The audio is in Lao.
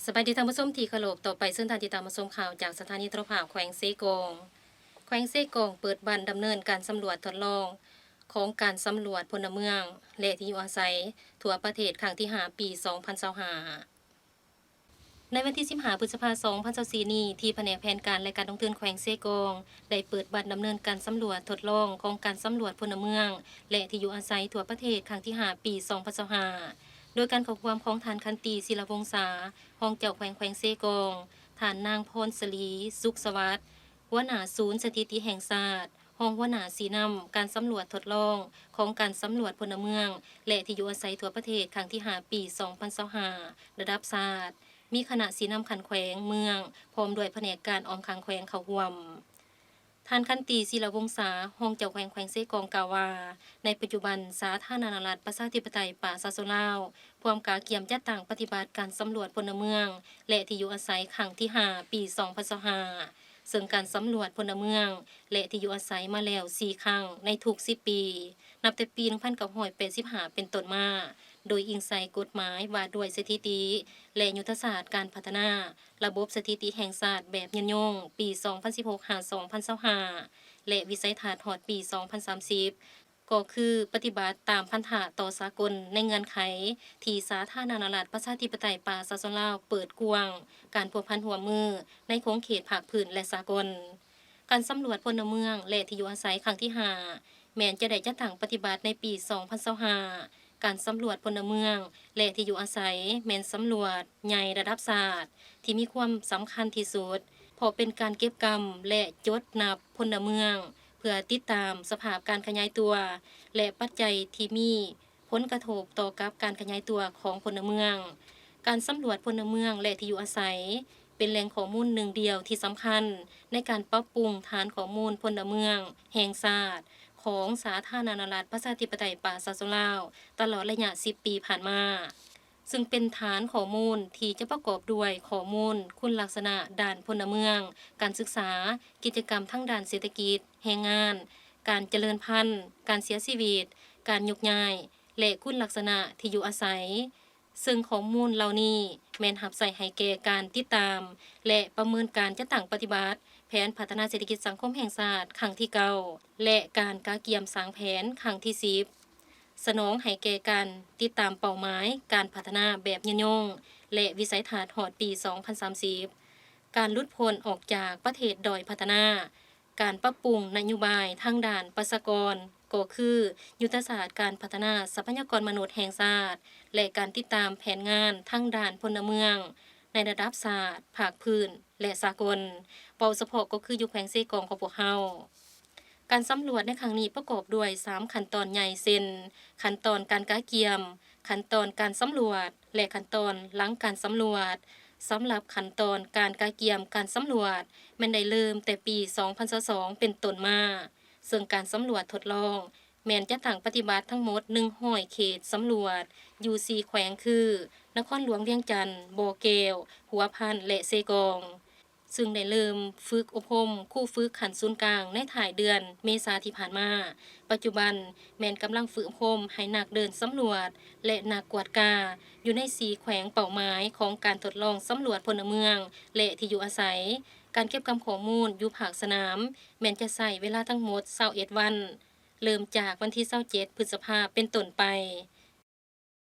ສະບາຍດີທ່ານຜູ້ຊົມທີ່ເຄົາລົບ, ຕໍ່ໄປເຊີນທ່ານຕິດຕາມຮັບຊົມຂ່າວຈາກສະຖານີໂທລະພາບແຂວງເຊກອງ. ແຂວງເຊກອງເປີດບັ້ນດຳເນີນການສຳຫຼວດທົດລອງຂອງການສຳຫຼວດພົນລະເມືອງ ແລະ ທີ່ຢູ່ອາໄສທົ່ວປະເທດຄັ້ງທີຫ້າ ປີສອງພັນຊາວຫ້າ. ໃນວັນທີສິບຫ້າ ພຶດສະພາ ສອງພັນຊາວສີ່ນີ້ ທີ່ພະແນກແຜນການ ແລະ ການລົງທຶນແຂວງເຊກອງ ໄດ້ເປີດບັ້ນດຳເນີນການສຳຫຼວດທົດລອງຂອງການສຳຫຼວດພົນລະເມືອງ ແລະ ທີ່ຢູ່ອາໄສທົ່ວປະເທດຄັ້ງທີຫ້າ ປີສອງພັນຊາວຫ້າ ໂດຍການເຂົ້າຮ່ວມຂອງທ່ານ ຂັນຕີ ສີລະວົງສາ ຮອງເຈົ້າແຂວງແຂວງເຊກອງ, ທ່ານນາງ ພອນສະລີ ສຸກສະຫວັດ ຫົວໜ້າສູນສະຖິຕິແຫ່ງຊາດ, ຮອງຫົວໜ້າຊີ້ນຳການສຳຫຼວດທົດລອງຂອງການສຳຫຼວດພົນລະເມືອງ ແລະ ທີ່ຢູ່ອາໄສທົ່ວປະເທດຄັ້ງທີຫ້າ ປີສອງພັນຊາວຫ້າ ລະດັບຊາດ, ມີຄະນະຊີ້ນຳຂັ້ນແຂວງ, ເມືອງ ພ້ອມດ້ວຍພະແນກການອ້ອມຂ້າງແຂວງເຂົ້າຮ່ວມ. ທ່ານ ຂັນຕີ ສີລະວົງສາ ຮອງເຈົ້າແຂວງແຂວງເຊກອງ ກ່າວວ່າ ໃນປັດຈຸບັນ ສາທາລະນະລັດ ປະຊາທິປະໄຕ ປະຊາຊົນລາວ ພວມກະກຽມຈັດຕັ້ງປະຕິບັດການສຳຫຼວດພົນລະເມືອງ ແລະ ທີ່ຢູ່ອາໄສຄັ້ງທີຫ້າ ປີສອງພັນຊາວຫ້າ ເຊິ່ງການສຳຫຼວດພົນລະເມືອງ ແລະ ທີ່ຢູ່ອາໄສມາແລ້ວສີ່ຄັ້ງໃນທຸກສິບປີ ນັບແຕ່ປີໜຶ່ງພັນເກົ້າຮ້ອຍແປດສິບຫ້າເປັນຕົ້ນມາ, ໂດຍອີງໃສ່ກົດໝາຍວ່າດ້ວຍສະຖິຕິ ແລະ ຍຸດທະສາດການພັດທະນາລະບົບສະຖິຕິແຫ່ງຊາດແບບຍືນຍົງ ປີສອງພັນສິບຫົກ ຫາ ສອງພັນຊາວຫ້າ ແລະ ວິໄສທັດຮອດປີສອງພັນສາມສິບ ກໍຄືປະຕິບັດຕາມພັນທະຕໍ່ສາກົນໃນເງື່ອນໄຂທີ່ສາທາລະນະລັດ ປະຊາທິປະໄຕ ປະຊາຊົນລາວເປີດກວ້າງການພົວພັນຮ່ວມມືໃນຂົງເຂດພາກພື້ນ ແລະ ສາກົນ. ການສຳຫຼວດພົນລະເມືອງ ແລະ ທີ່ຢູ່ອາໄສຄັ້ງທີຫ້າ ແມ່ນຈະໄດ້ຈັດຕັ້ງປະຕິບັດໃນປີສອງພັນຊາວຫ້າ. ການສຳຫຼວດພົນລະເມືອງ ແລະ ທີ່ຢູ່ອາໄສ ແມ່ນສຳຫຼວດໃຫຍ່ລະດັບຊາດທີ່ມີຄວາມສຳຄັນທີ່ສຸດ, ເພາະເປັນການເກັບກຳ ແລະ ຈົດນັບພົນລະເມືອງ ເພື່ອຕິດຕາມສະພາບການຂະຫຍາຍຕົວ ແລະ ປັດໄຈທີ່ມີ ຜົນກະທົບຕໍ່ກັບການຂະຫຍາຍຕົວຂອງພົນລະເມືອງ. ການສຳຫຼວດພົນລະເມືອງ ແລະ ທີ່ຢູ່ອາໄສ ເປັນແຫຼ່ງຂໍ້ມູນໜຶ່ງດຽວທີ່ສຳຄັນໃນການປັບປຸງຖານຂໍ້ມູນພົນລະເມືອງແຫ່ງຊາດຂອງສາທາລະນະລັດ ປະຊາທິປະໄຕ ປະຊາຊົນລາວ ຕະຫຼອດໄລຍະສິບປີຜ່ານມາ, ເຊິ່ງເປັນຖານຂໍ້ມູນທີ່ຈະປະກອບດ້ວຍຂໍ້ມູນຄຸນລັກສະນະດ້ານພົນລະເມືອງ, ການສຶກສາ, ກິດຈະກຳທາງດ້ານເສດຖະກິດ, ແຮງງານ, ການຈະເລີນພັນ, ການເສຍຊີວິດ, ການໂຍກຍ້າຍ ແລະ ຄຸນລັກສະນະທີ່ຢູ່ອາໄສ, ເຊິ່ງຂໍ້ມູນເຫຼົ່ານີ້ແມ່ນຮັບໃຊ້ໃຫ້ແກ່ການຕິດຕາມ ແລະ ປະເມີນການຈັດຕັ້ງປະຕິບັດແຜນພັດທະນາເສດຖະກິດສັງຄົມແຫ່ງຊາດຄັ້ງທີເກົ້າ ແລະ ການກະກຽມສ້າງແຜນຄັ້ງທີສິບ, ສະໜອງໃຫ້ແກ່ການຕິດຕາມເປົ້າໝາຍການພັດທະນາແບບຍືນຍົງ ແລະ ວິໄສທັດຮອດປີສອງພັນສາມສິບ, ການຫຼຸດພົ້ນອອກຈາກປະເທດດ້ອຍພັດທະນາ, ການປັບປຸງນະໂຍບາຍທາງດ້ານປະຊາກອນ ກໍຄືຍຸດທະສາດການພັດທະນາຊັບພະຍາກອນມະນຸດແຫ່ງຊາດ ແລະ ການຕິດຕາມແຜນງານທາງດ້ານພົນລະເມືອງໃນລະດັບຊາດ, ພາກພື້ນ ແລະ ສາກົນ, ເວົ້າສະເພາະກໍຄືຢູ່ແຂວງເຊກອງຂອງພວກເຮົາ. ການສຳຫຼວດໃນຄັ້ງນີ້ປະກອບດ້ວຍສາມຂັ້ນຕອນໃຫຍ່ ເຊັ່ນ ຂັ້ນຕອນການກະກຽມ, ຂັ້ນຕອນການສຳຫຼວດ ແລະ ຂັ້ນຕອນຫຼັງການສຳຫຼວດ. ສຳລັບຂັ້ນຕອນການກະກຽມການສຳຫຼວດ ແມ່ນໄດ້ເລີ່ມແຕ່ປີສອງພັນຊາວສອງເປັນຕົ້ນມາ, ເຊິ່ງການສຳຫຼວດທົດລອງແມ່ນຈັດຕັ້ງປະຕິບັດທັງໝົດໜຶ່ງຮ້ອຍເຂດສຳຫຼວດ ຢູ່ສີ່ແຂວງຄື ນະຄອນຫຼວງວຽງຈັນ, ບໍ່ແກ້ວ, ຫົວພັນ ແລະ ເຊກອງ. ເຊິ່ງໄດ້ເລີ່ມຝຶກອົບຮົມຄູຝຶກຂັ້ນສູນກາງໃນທ້າຍເດືອນເມສາທີ່ຜ່ານມາ. ປັດຈຸບັນແມ່ນກຳລັງຝຶກອົບຮົມໃຫ້ນັກເດີນສຳຫຼວດ ແລະ ນັກກວດກາ ຢູ່ໃນສີ່ແຂວງເປົ້າໝາຍຂອງການທົດລອງສຳຫຼວດພົນລະເມືອງ ແລະ ທີ່ຢູ່ອາໄສ. ການເກັບກຳຂໍ້ມູນຢູ່ພາກສະໜາມແມ່ນຈະໃຊ້ເວລາທັງໝົດຊາວເອັດວັນ, ເລີ່ມຈາກວັນທີຊາວເຈັດ ພຶດສະພາເປັນຕົ້ນໄປ.